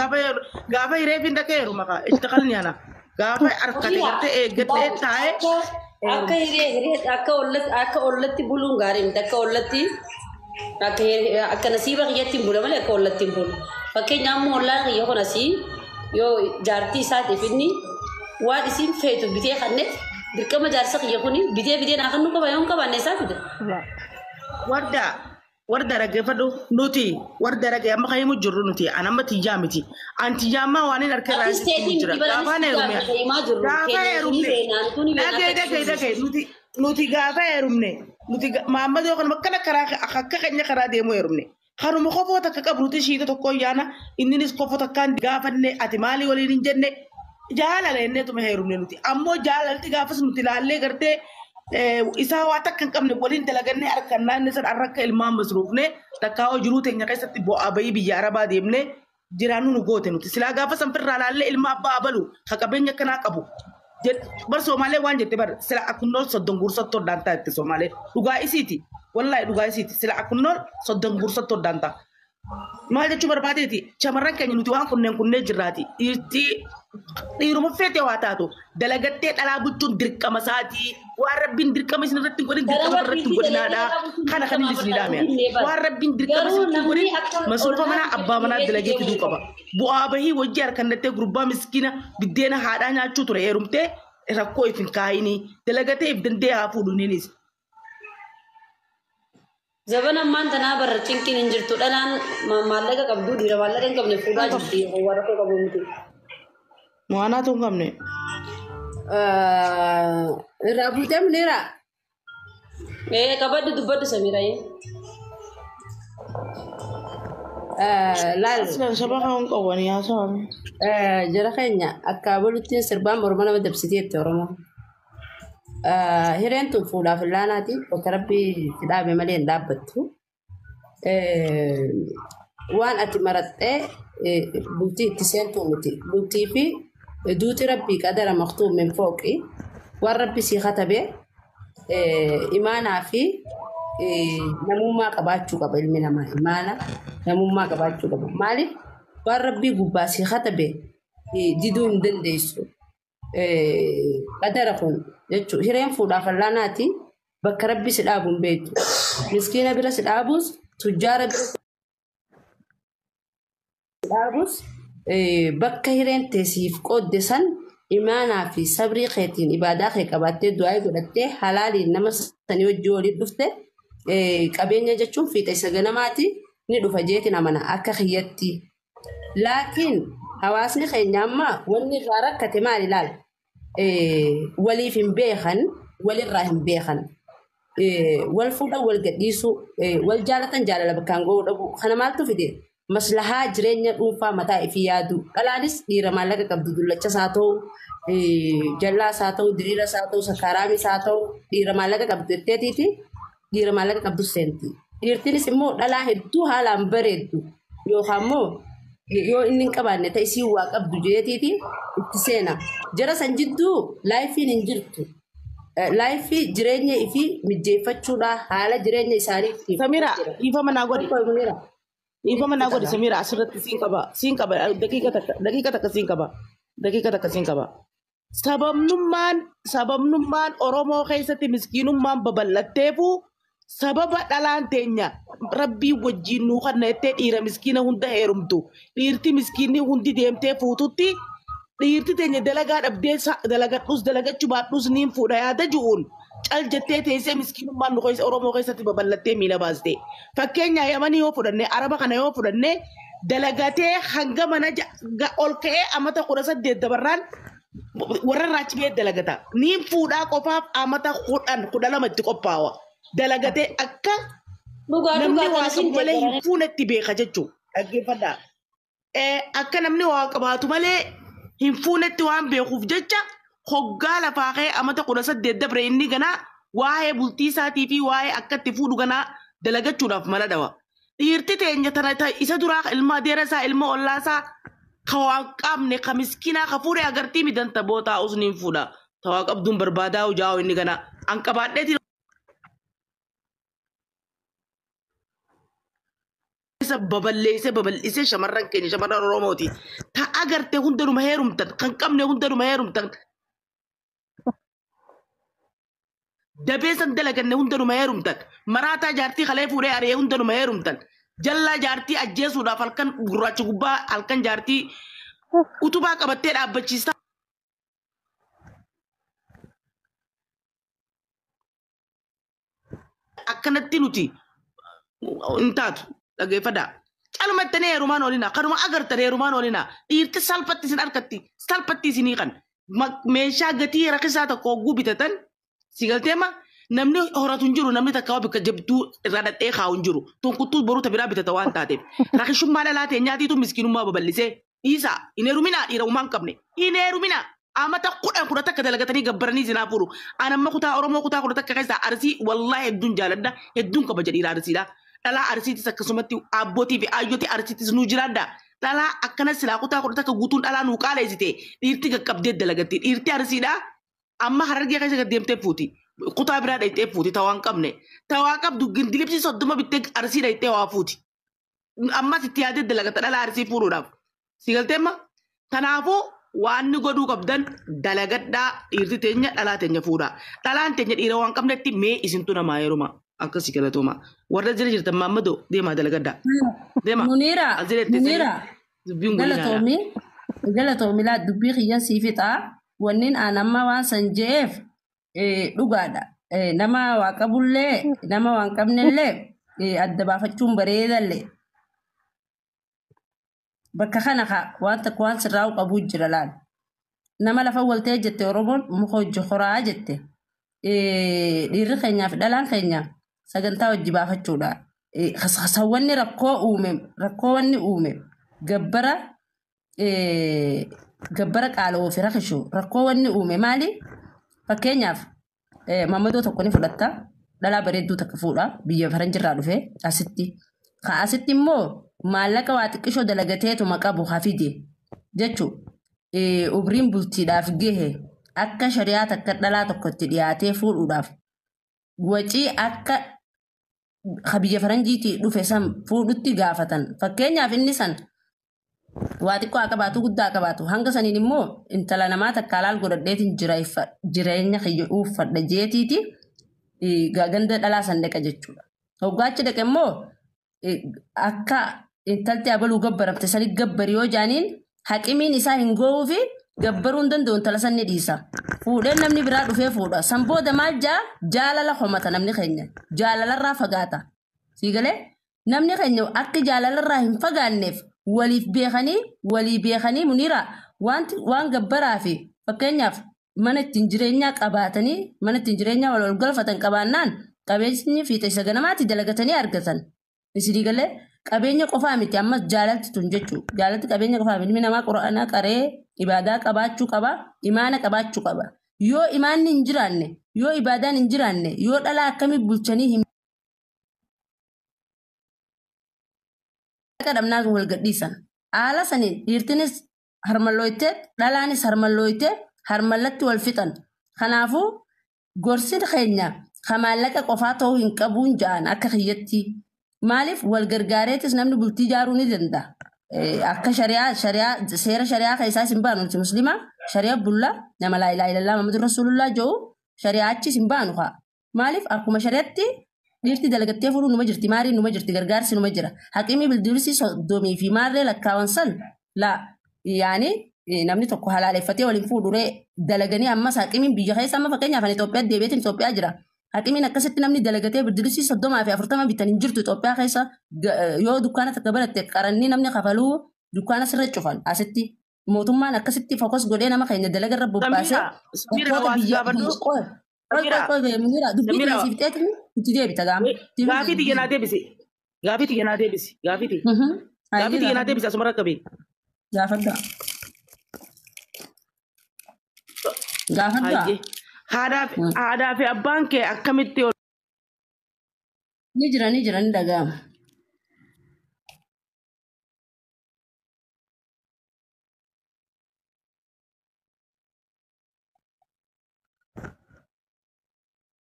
gaafa hiree fi dhaqee heeru maqaa itti qalni ana. Gaafa harkate gartee eeggatee taa'ee. Akka hiree hiree akka ollatti akka ollatti buluun gaarii miti akka ollatti Akka nasiiba kiyyatti hin bula malee akka ollatti hin bulu. Fakkeenyaaf ammoo ollaan kiyya kun asii yoo jaartii isaatiif inni waan isiin feetu bitee kanneef dirqama jaarsa kiyya kun bitee bitee naa kennuu qaba yoo hin qabaanne isaa fida. Warda warda dhaggeeffadhu nuti warda dhagge amma kan himu jirru nuti an amma tiyyaa miti an tiyyaammaa waan hin harka irraa Atis teetiin jira miti gaafa baranis heerumne gaafa himaa jirru. gaafa Keenya heerumne seenaan tuni dhagee dhagee dhagee nuti nuti gaafa heerumne nuti maammad yoo kanuma akkana karaa akka keenya karaa deemu heerumne kanuma kofoo takka qabu nuti shiita tokko yaana inninis kofoo takkaan gaafanne ati maalii waliin hin jenne jaalala inneetuma heerumne nuti ammoo jaalalti gaafas nuti laallee gartee isaa waa takka hin qabne waliin dalagannee harkannaa inni san harka ilmaan masruufne takkaa jiruu teenya keessatti bu'aa bayii biyya arabaa deemne jiraannu nu goote nuti silaa gaafa san firraa laallee ilma abbaa abalu ka qabeenya akkanaa qabu. Bar Somaalee waan jette bar sila akkunnool soddon guursatto daantaa jette Somaalee dhugaa isiiti wallaahi dhugaa isiiti sila akkunnool soddon guursatto daantaa. Maal jechuu barbaadeeti shamarran keenya nuti waan kunneen kunneen jirraati dhiirtii dhiiruma feete waa taatu dalagattee dhalaa bulchuun dirqama isaatii waan rabbiin dirqama isin irratti hin godhin dirqama irratti hin godhinaadha kana kan inni isin dhaame waan rabbiin dirqama isin irratti hin godhin masuufa manaa abbaa manaa dalagee fiduu qaba bu'aa bahii wajji harkannattee gurbaa miskiina biddeena haadhaa nyaachuu ture heerumtee rakkoo if hin kaayinii dalagatee if dandee haa fuudhuniinis. Zaban ammaan tanaa barra cinqiin hin jirtu dhalaan maallaqa qabdu dhiira maallaqa hin qabne fuudhaa jirti warra koo qabu miti. Waanaatu hin qabne. Irraa buutee Muniira. Ee qabadhu dubbadhu Samiraa. Laal Saba kan qaban haasawame. Jara keenya akka boluttiin sirbaan morma nama dabsiteetti Oromoo. Hireen tun fuudhaaf illaanaati bakka rabbi si dhaabe malee hin dhaabbattu. Waan ati maraxxee bultii itti seentu miti. Bultii fi duuti rabbii qadara maktuub min fooqi. Waan rabbi sii katabee imaanaa fi namummaa qabaachuu qaba ilmi namaa. Imaana namummaa qabaachuu qaba. Maaliif waan rabbii gubbaa sii katabe diduu hin dandeessu. Qadara kun jechuudha. Hireen fuudhaaf allaanaati bakka rabbi si dhaabu hin beektu. Miskiina bira si dhaabus, tujjaara bira si dhaabus bakka hireen teessiif qoodde san imaanaa fi sabrii keetiin ibaadaa kee qabaattee du'aa godhattee halaaliin nama sanii wajjii waliin dhufte qabeenya jechuun fiixa isa ganamaati ni dhufa jeetiin amana akka kiyyatti. Laakiin hawaasni keenya amma wanni irraa rakkate maal ilaala? Waliif hin beekan, walirraa hin beekan. Wal fuudhan wal gadhiisuu, wal jaalatan jaalala bakkaan ga'uu dhabu. Kana maaltu fide? Maslahaa jireenya dhuunfaa mataa ifii yaadu. Dhalaanis dhiira maallaqa qabdu dullachas haa ta'u, jallaas haa ta'u, diriiras haa ta'u, sakkaaraamis haa ta'u, dhiira maallaqa qabdu jetteetiiti dhiira maallaqa qabdu seenti. Dhiirtinis immoo dhalaa hedduu haalaan bareeddu yookaan immoo yoo inni hin qabaanne ta'e isii waa qabdu jeetiiti itti seena. Jara san jidduu laayifiin hin jirtu. Laayifii jireenya ifii mijeeffachuudha haala jireenya isaanii ittiin. Samira dhiifama naa godhi. Dhiifama naa godhi Samira asirratti siin qaba. Siin qaba daqiiqa takka daqiiqa takka siin qaba. Daqiiqa takka siin qaba. Sababnummaan Oromoo keessatti miskiinummaan babal'atteefu sababa dhalaan teenya rabbii wajjin nuu kanna jettee dhiira miskiina hunda heerumtu. Dhiirti miskiinni hundi deemtee fuututti dhiirti teenya dalagaa dhabdee dalagadhus dalagachuu baadhus niin fuudha yaada ji'uun cal jettee teessee miskiinummaan nu keessa Oromoo keessatti babal'attee miila baaste. Fakkeenya Yamanii yoo fudhanne Araba kana yoo fudhanne dalagatee hanga mana ol ka'ee amata 18 dabarraan warra irraa achi ba'ee dalagata. Niin fuudhaa qofaaf amata 10 12 itti qophaawa. Dalagatee akka Dhugaa namni dhugaa waa kana qabu siin malee hin deeggaranii. fuunetti beeka jechuudha. Dhaggeeffadhaa. Akka namni waa qabaatu malee hin fuunetti waan beekuuf jecha hoggaa lafaa ka'ee amata 18 dabre inni ganaa waa'ee bultii isaatii fi waa'ee akka itti fuudhu ganaa dalagachuudhaaf mala dhawa. Dhiirti teenya tana isa duraa ilma adeera isaa ilma ollaa isaa ka waan qabne ka miskiinaa ka fuudhee agartii midanta bootaa usniin fuudha. Tawaa qabduun barbaadaa hojaa inni ganaa. An qabaadheetiin isa baballeessee babal'isee shamarran keenya shamarran Oromooti. Ta agarte hundanuma heerumtan kan qabne hundanuma heerumtan. Dabeessan dalaganne hunda numa heerumtan. Maraataa jaartii kalee fuudhee ari'ee hunda numa heerumtan. Jallaa jaartii ajjeesuudhaaf halkan gurraacha gubbaa halkan jaartii utubaa qabattee dhaabbachiista. Akkanatti nuti hin taatu dhaggeeffadhaa. Calumattanii heerumaan oolinaa kanuma agartan heerumaan oolinaa dhiirti salphatti isin harkatti salphatti isinii kan meeshaa gatii rakkisaa tokko hogguu bitatan si galteema namni horatu hin jiru namni takka bakka jabduu irraa dhadhee kaa'u hin jiru tonkuttuu boruu biraa bitata waan taateef rakkishummaa dhalaa teenyaatiitu miskiinummaa babal'isee dhiisaa hin heeruminaa dhiira uumaa hin qabne hin heeruminaa amata 10 11 dalagatanii gabbaranii isin hafuuru an amma kutaa Oromoo kutaa 11 keessaa Arsii wallaahi hedduun jaaladha hedduun kabaja dhiira Arsiidha. Dhalaa Arsiitis akkasumatti abbootii fi ayyootii Arsiitis nuu jiraadha. Dhalaa akkana silaa kutaa 11 guutuun dhalaa nuu qaaleessite dhiirti qaqqabdee dalagatti dhiirti Arsiidha. Amma Harargee keessa gad deemtee fuuti. Kutaa biraa dhayitee fuuti tawaa hin qabne. Tawaa qabdu gindilibsii 30 bittee Arsii dhayitee waa fuuti. Ammas itti yaadee dalagata dhalaa Arsii fuudhuudhaaf. Si galteemma? Kanaafuu waan ni godhuu qabdan dalagadhaa dhiirti teenya dhalaa teenya fuudhaa. Dhalaan teenya dhiira waan qabnetti mee isintu namaa heeruma. Akkasii galatooma. Warra jira jirtan maammadoo deemaa dalagadhaa. Deemaa. Muniira, As jira teessanii Muniira, dubbiin godinaadha. galatoomi, galatoomi laa dubbii kiyyan sii fixaa. Wannin aan amma waan san je'eef dhugaadha. Nama waa qabullee nama waan qabnellee adda baafachuun bareedallee. Bakka kana kaa waan tokko waan sirraa'u qabuu jira laal. Nama lafa waltee jette Oromoon muka hojii horaa jette. Dhiirri keenyaa fi dhalaan keenya sagantaa hojii baafachuudha. Sawwanni rakkoo uume rakkoo wanni uume gabbara gabbara qaala'oo fi rakishu rakkoo wanni uume maali? Fakkeenyaaf maammadoo tokko ni fudhatta dhalaa bareedduu takka fuudha biyya faranjirraa dhufe asitti. Ka asitti immoo maallaqa waa xiqqishoo dalagateetuma qabu hafide jechuun umriin bultiidhaaf gahe akka shari'aa takka dhalaa tokkotti dhiyaatee fuudhuudhaaf wacii akka biyya faranjiitii dhufe san fuudhutti gaafatan. Fakkeenyaaf inni san waa xiqqoo haa qabaatu guddaa haa qabaatu hanga saniin immoo intala namaa takka alaal godhadheetiin jireenya kiyya uffadha jeetiiti ganda dhalaa san dhaqa jechuudha. Hoggaachi dhaqe immoo akka intalti abaluu gabbaramte sani gabbari yoo jaaniin haqimiin isaa hin go'uu fi gabbaruu hin danda'u intala san ni dhiisa. Fuudheen namni biraa dhufee fuudha. San booda maal jaa jaalala homata namni keenya. Jaalalarraa fagaata. Sii galee namni keenya akka jaalalarraa hin fagaanneef waliif beekanii walii beekanii Muniira wanti waan gabbaraa fi fakkeenyaaf mana ittiin jireenyaa qabaatanii mana ittiin jireenyaa wal galfatan qabaannaan qabeenyi fiixa isa ganamaatti dalagatanii argatan. Isinii galee qabeenya qofaa miti ammas jaalalti tun jechuudha. Jaalalti qabeenya qofaa miti. Ilmi namaa quraana qaree ibaadaa qabaachuu qaba, imaana qabaachuu qaba. Yoo imaanni hin jiraanne, yoo ibaadaan hin jiraanne, yoo dhalaa akkamii bulchanii hin dhabnaa wal gadhiisan. Haala saniin dhiirtinis harmallooytee dhalaanis harmallooytee harmallatti wal fixan. Kanaafuu gorsi keenya ka maallaqa qofaa ta'uu hin qabuun ja'an akka kiyyatti. Maaliif wal gargaareetis namni bultii ijaaruu ni danda'a. Akka shari'aa shari'aa seera shari'aa keessaas hin baanu nuti musliima shari'aa bullaa nama laa ilaaha illallah Muhammadu rasuulullah jedhu shari'aa achis hin baanu kaa. Maaliif akkuma shari'aatti dhiirti dalagattee fuudhuu numa jirti maariin numa jirti gargaarsi numa jira. Haqimii bildirisii 30 fi maarree lakkaawan san laa yaani namni tokko halaaleffatee waliin fuudhuree dalaganii ammas haqimiin biyya keessa amma fakkeenyaaf ani Itoophiyaa deebi'eetiin Itoophiyaa jira. Haqimiin akkasitti namni dalagatee bildirisii 30 fi 40 bitan hin jirtu Itoophiyaa keessa yoo dukkaana takka baratte qarannii namni kafaluu dukkaana sirra cufan asitti mootummaan akkasitti fokus godhee nama keenya dalagarra bobbaasee Samira, bakkoota waa si biyya gaafadhu. qoy qoy Samira, qoy qoy Muniira dubbii Samira, tiyya siif xeetini itti deebita gaama. Gaafii tiyya naa deebisi. Gaafii tiyya naa deebisi. Gaafii tiyya. Gaafii tiyya naa deebisi asuma rakkabe. Gaafadhaa. Gaafadhaa. Hayyee. Haadhaa fi abbaan kee akkamitti ol Ni jira ni jira ni dhaga'ama.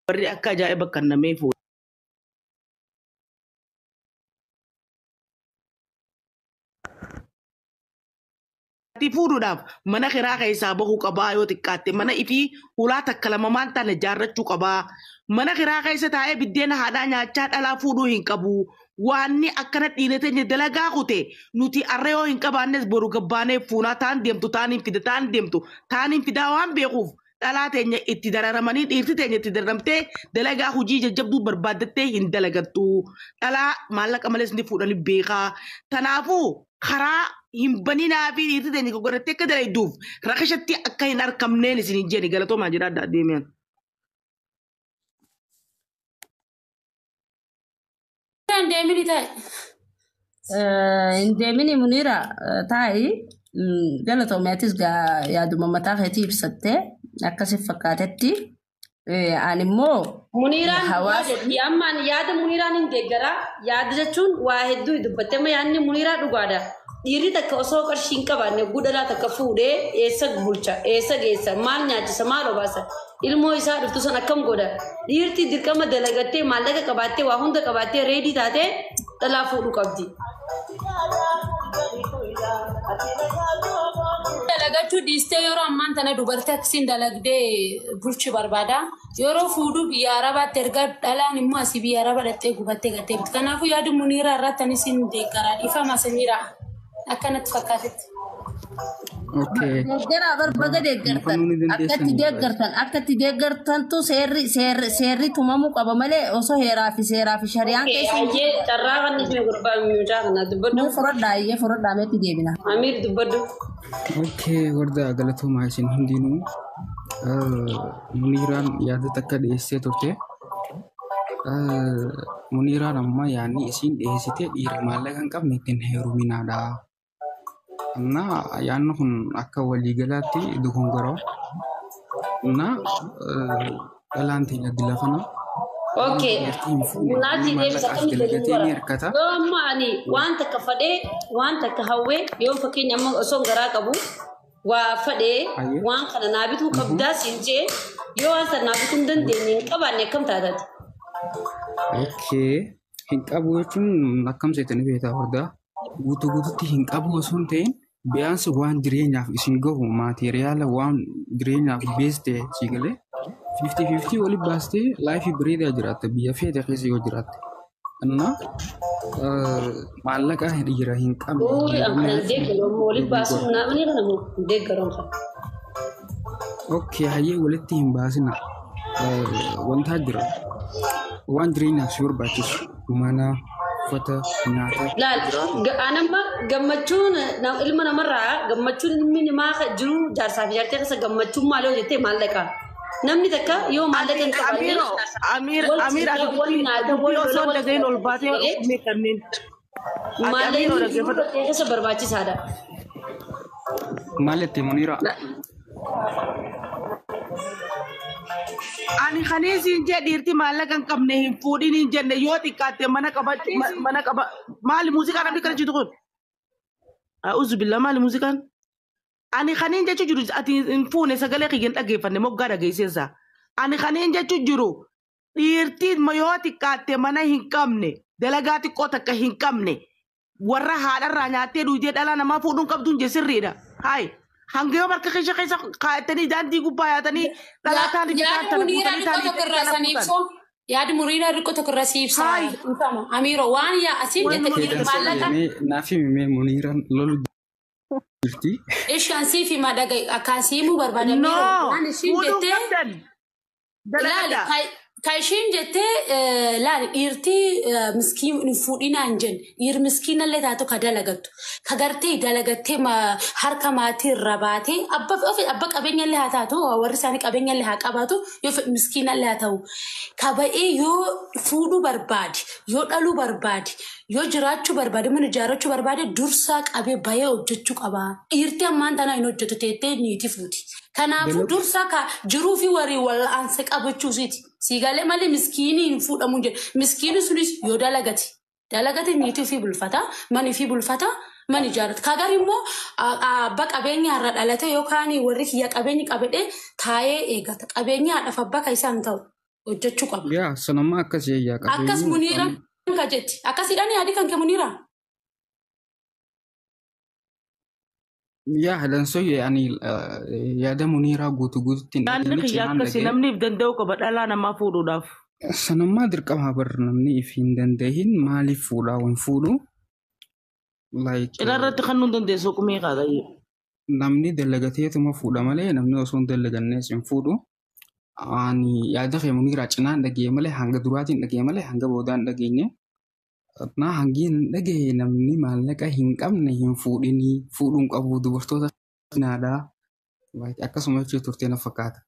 Warri akka ajaa'iba kan namee fuudhe. Jaartii fuudhuudhaaf mana kiraa keessaa bahuu qabaa yoo xiqqaatte mana ifii hulaa takka lama maan taane jaarrachuu qabaa. Mana kiraa keessa taa'ee biddeena haadhaa nyaachaa dhalaa fuudhuu hin qabu. Waanni akkana dhiira teenya dalagaa kute nuti arra yoo hin qabaannes boru gabbaanee fuunaa taan deemtu taan hin fida taan deemtu taan hin fidaa waan beekuuf dhalaa teenya itti dararamanii dhiirti teenya itti dararamtee dalagaa hojii jajjabduu barbaaddattee hin dalagattu. Dhalaa maallaqa malees ni fuudhanii beekaa. Kanaafuu karaa hin baninaa fi dhiirti teenya godhattee akka dalagduuf rakashatti akka hin argamneen isin hin jedhi galatoomaa jira adda adeemeen. Deemini ta'e. Hin deemini Muniira taa'i galatoomeetis yaaduma mataa keetii ibsattee akkasi fakkaatetti ani immoo Muniiraan hawaasa ammaan yaada Muniiraan hin deeggaraa. Yaada jechuun waa hedduu dubbattee amma yaadni Muniiraa dhugaadha. Dhiirri takka osoo qarshii hin qabaanne guddaa takka fuudhee eessa bulcha, eessa geessa, maal nyaachisa, maal obaasa, ilmoo isaa dhuftu san akkam godha. Dhiirti dirqama dalagattee maallaqa qabaattee waa hunda qabaattee ready taatee dhalaa fuudhuu qabdi. Dalagachuu dhiistee yeroo ammaan tana dubartii akkasiin dalagdee bulchu barbaada. Yeroo fuudhuu biyya Arabaatti erga dhalaan immoo asii biyya Arabaa dhattee gubattee gattee bitti. Kanaafuu yaadu Muniiraa irratti anis hin deeggaraa. Dhiifama sanyira akkanatti fakkaatetti. Okay. Deeggaraa barbaada deeggartan Mukanuu ni akkatti dandeessanii. Deeggartan akkatti deeggartantu seerri seerri seerri tumamuu qaba malee osoo heeraa fi seeraa fi shari'aan keessa hin Ayyee carraa kan isin gurbaa mucaa kana dubbadhu. Nuu fudhadhaa ayyee fudhadhaa meetti deebina. Amiir dubbadhu. Okay, warda galatoomaa isin hundinuu. Muniiraan yaada takka dhiyeessee turte. Muniiraan amma yaadni isiin dhiyeessite dhiira maallaqa hin qabne ittiin heeruminaadha. Innaa yaadni kun akka waliigalaatti dogongora. Innaa dhalaan teenya dila kana Okay. dubartii hin fuune Naati inni deebisa maallaqaaf akkamitti dalagatee ni dogongora? hirkata. Yoo amma ani waan takka fadhee waan takka hawwee yoo fakkeenya amma osoo garaa qabu waa fadhee Ayyee. waan kana naa bituu qabdaa siin jee yoo waan sana naa bituu hin dandeenye hin qabaanne akkam taatati? Okay. Hin qabu jechuun akkam seetanii beektaa hordaa? Guutuu guutuutti hin qabu osoo hin ta'in biyaansi waan jireenyaaf isin gahu maateriyaala waan jireenyaaf bees ta'e si galee 50-50 walitti baastee life bareedaa jiraatta biyya feete keessa yoo jiraatte. Innaa maallaqa dhiira hin qabne Uuri an kana heerumneef deeggaru ammoo walitti baasuun namni kana moo hin deeggaru an kana. Okay, hayyee walitti hin baasina. Wantaa jira. Waan jireenyaaf si barbaachisu mana, uffata, nyaata. Laal anamma gammachuun ilma namarraa gammachuun ilmi namaa jiru jaarsaa fi jaartii keessa gammachuun maal yoo jettee maallaqa. Namni takka yoo maallaqa hin qabaanne Amiiro, Amiir, wal Amiir, ati cinqaa, wal dubbii nyaata, wal dubbii lola, osoo hin wal dhagahin ol baatee jedhee mee kanneen. Ati Amiiroo maallaqni jiruu dhaggeeffadhu. keessa barbaachisaadha. Maal jette Muniira? Ani kaniisiin jee dhiirti maallaqa hin qabne hin fuudhin hin jenne yoo xiqqaatte mana qabachuu mana qaba maali muuziqaan namni kana jitu kun? A'uuzu billah maali muuziqaan? Ani kaniin jechuu jiru ati hin fuune sagalee kiyya hin dhaggeeffanne moggaa dhageesseessa. Ani kaniin jechuu jiru dhiirti yoo xiqqaatte mana hin qabne dalagaa xiqqoo takka hin qabne warra haadharraa nyaattee dhuydee dhala namaa fuudhuun qabduun je sirriidha. Hayi hanga yoo harka keessa keessa kaa'attanii daandii gubbaa yaatanii dhalaa taanii bitaa Yaadi tana Muniiraa guutanii xiqqoo taanii tokko irraa dhala sanii fuutan. ibsu. Yaadi Muniiraa xiqqoo tokko irraa si ibsa. Hayi Dhiifama. Amiiroo waan yaa asiin jette Okay, dhiirri dansa maallaqa mee naaf himi mee Muniiraan lolu jirti. Ishaan siif hima dhaga'i akkaan si himuu barbaada no Amiiroo waan ishiin fuudhuun jettee qabdan laali dalagadha. ka ishiin jettee laali dhiirtii miskiin hin fuudhinaa hin jenne dhiir miskiinallee taatu ka dalagattu ka gartee dalagattee harka maatii irra baatee abba ofi abba qabeenyallee haa taatu warri isaanii qabeenyallee haa qabaatu yoo fedhe miskiinallee haa ta'u ka ba'ee yoo fuudhuu barbaade yoo dhaluu barbaade yoo jiraachuu barbaade mana ijaarrachuu barbaade dursaa qabee bahee hojjechuu qaba. Dhiirti ammaan tana hin hojjetu teettee niiti fuuti. Kanaafuu dursaa ka jiruu fi warii wal'aansa qabachuusiiti. Siigalee malee miskiinii hin fuudhamu hin jedhu. Miskiinni sunis yoo dalagate. Dalagate niitii ofii bulfata, mana ofii bulfata, mana ijaarrata. Kagar immoo abbaa qabeenya irra dhalate yookaan warri kiyya qabeenya qabadhee taa'ee eegata. Qabeenya haadhaaf abbaa kan isaan ta'u hojjechuu qaba. Yaa sanammaa akkas yaa Akkas qabeenyi Muniira kan jetti. Akkasidhaan yaadii kan kee Muniira. Yaa dansoyye ani yaada Muniiraa guutuu guututti hin Yaadni dhageenye kiyya cinaan akkasii dhaga'e. namni if danda'u qaba dhalaa namaa fuudhuudhaaf. Sanummaa dirqama bar namni if hin dandahin maaliif fuudhaa hin fuudhu? Like Cinaa irratti kan nuun dandeessu qumii kaadha. Namni dalagateetuma fuudha malee namni osoo hin dalagannees hin fuudhu. Ani yaada kee Muniiraa cinaan dhaga'e malee hanga duraatiin dhaga'e malee hanga boodaan dhageenye. Na hangi hin dhagaye namni maallaqa hin qabne hin fuudhinii fuudhuun qabu dubartoota naadhaa. Like akkasuma jechuu turtee na fakkaata.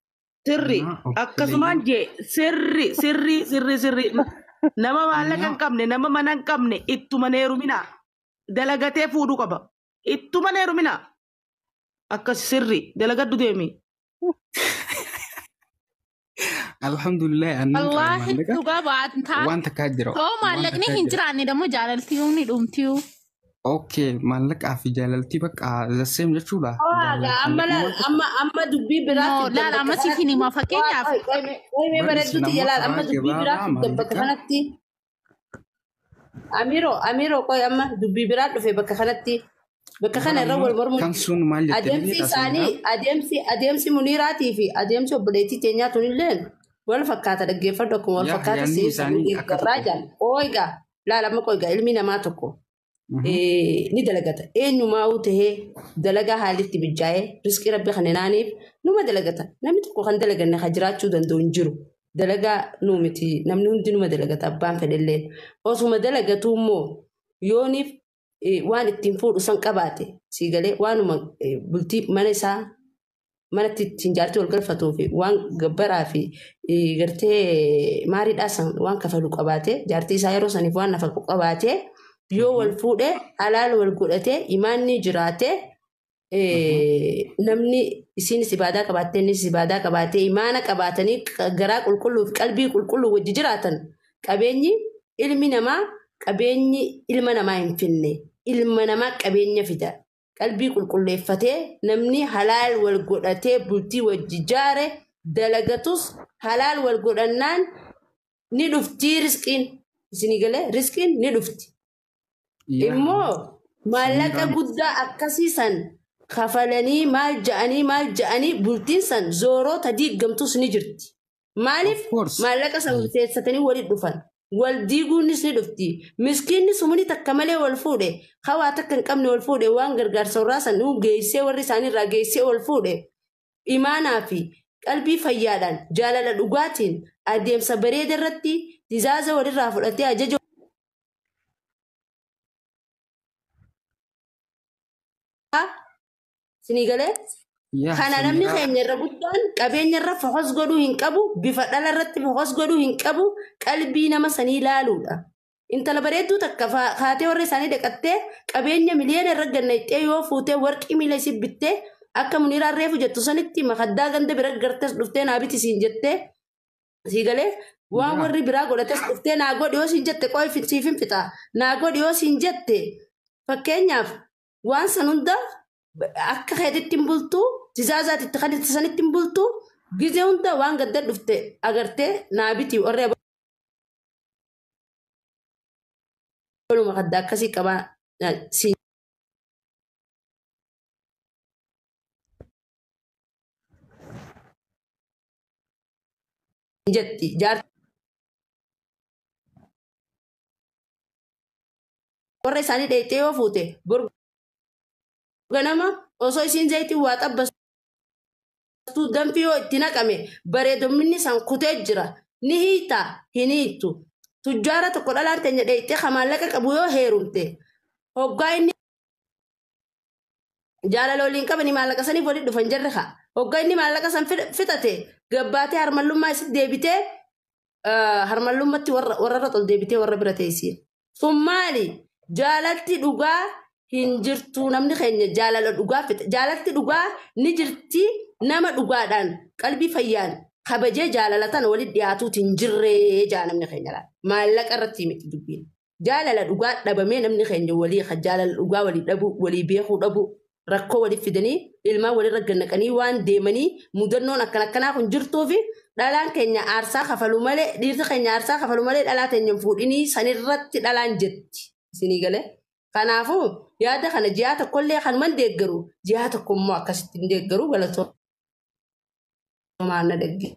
Sirri Na akkasumaan jee sirri sirri sirri sirri nama maallaqa hin na qabne nama mana hin qabne ittuma heerumina dalagatee fuudhuu qaba. Ittuma heerumina akkas sirri dalagadhu deemi. Alhamdulillah annan qaba Wallaahi maallaqa dhugaa baataa. waan takkaa jira Hoo waan maallaqni takkaa hin jira. jiraanne dammoo jaalaltiyuu ni dhumtiyuu. Okay, maallaqaa fi jaalaltii bakka the same jechuudha. Waaqa amma Maallaqni laal waan amma amma dubbii biraa No fiddan laal bakka amma siif hin kanatti. hima fakkeenyaaf. Qoy bar isin bareedduuti ammoo jalaal amma karaa dubbii biraa gabaabaa fiddan bakka maallaqa kanatti. Amiroo Amiroo qoy amma dubbii biraa dhufe bakka kanatti. Bakka bar kana irra ammoo wal mormu kan sun maal jettanii adeemsi beektaa isaanii Samiraa? adeemsi adeemsi Muniiraatii fi adeemsi obboleettii teenyaa tunilleen wal fakkaata dhaggeeffadhu akkuma wal Yaa fakkaata yaadni siif isaanii akka garraa tokko. jaal ooyigaa laal amma qoygaa ilmi namaa tokko ni dalagata eenyumaa'uu tahee dalagaa haalli itti mijaa'ee riskii rabbi kan naaniif numa dalagata namni tokko kan dalaganne kan jiraachuu danda'u hin jiru dalagaa nuu miti namni hundi numa dalagata abbaan fedhelleen osuma dalagatu immoo yooniif waan ittiin fuudhu san qabaate sii galee waanuma bultii mana isaa manatti ittiin jaartii wal galfatuu fi waan gabbaraa fi gartee maariidhaa san waan kafalu qabaate jaartii isaa yeroo saniif waan nafaqu qabaate yoo wal fuudhe halaal wal godhate imaanni jiraate namni isiinis ibaadaa qabaattee innis ibaadaa qabaatee imaana qabaatanii garaa qulqulluu fi qalbii qulqulluu wajji jiraatan qabeenyi ilmi namaa qabeenyi ilma namaa hin finne ilma namaa qabeenya fida. Qalbii qulqulleeffatee namni halaal wal godhatee bultii wajji jaare dalagatus halaal wal godhannaan ni dhuftii riskiin isinii galee riskiin ni dhufti. Yaa Immoo maallaqa Samiraa guddaa akkasii san kafalanii maal ja'anii maal ja'anii bultiin san zooroo diigamtus ni jirti. Maaliif of course maallaqa san seessatanii walitti dhufan? Wal diiguunis ni dhufti. Miskiinni sumuni takka malee wal fuudhe hawaa takka hin qabne wal fuudhe waan gargaarsa warraa san nuu geessee warri isaaniirraa geessee wal fuudhe imaanaa fi qalbii fayyaadhaan jaalala dhugaatiin adeemsa bareeda irratti dizaaza walirraa fudhatee ajaja Sinii galee yaa kana namni Samiraa keenya irra guddaan qabeenya irra focus godhuu hin qabu bifa dhala irratti focus godhuu hin qabu qalbii nama sanii ilaaluudha. Intala bareedduu takka kaatee warra isaanii dhaqattee qabeenya miliyoona irra gannaqxee yoo fuutee warqii miila isii bittee akka Muniiraan reefu jettu sanitti makaddaa ganda bira gartes dhuftee naa biti siin jettee sii galee waan yaa warri biraa godhates dhuftee naa godhi yoo siin jette qoy siif hin fixa naa godhi yoo siin jette fakkeenyaaf waan san hunda akka keetitti hin bultu tizaazaati itti kan itti sanitti hin bultu gizee hunda waan gadda dhufte agartee naa biti warri abaluma kadda akkasii qabaa siin jetti jaartii warra isaanii dheeyxee yoo fuute bor ganama osoo isiin zayitii waa xabbastuu danfi yoo itti naqame bareedomminni san kutee jira ni hiita hin hiittu tujjaara tokko dhalaan teenya dheeyxee ka maallaqa qabu yoo heerumte hoggaa inni jaalala waliin qabanii maallaqa saniif walitti dhufan jarri haa hoggaa inni maallaqa san fixate gabbaatee harmallummaa isitti deebitee harmallummatti warra irra ol deebitee warra bira teessee. Sun maali? Jaalalti dhugaa hin jirtu namni keenya jaalala dhugaa fixa. Jaalalti dhugaa ni jirti nama dhugaadhaan qalbii fayyaan kabajee jaalala tana walitti dhiyaatuuti hin jirree jaa namni keenya laata. Maallaqa irratti miti dubbiin. Jaalala dhugaa dhabamee namni keenya walii kan jaalala dhugaa walii dhabuu walii beekuu dhabuu rakkoo waliif fidanii ilmaan walirra gannaqanii waan deemanii mudannoon akkan akkanaa kun jirtuu fi dhalaan keenya aarsaa kafalu malee dhiirri keenya aarsaa kafalu malee dhalaa teenya hin fuudhinii sanirratti dhalaan jetti. Isinii galee. Kanaafuu yaada kana ji'a tokkollee kanuman deeggaru ji'a tokko immoo akkasitti hin deeggaru galatoomaa na dhagge.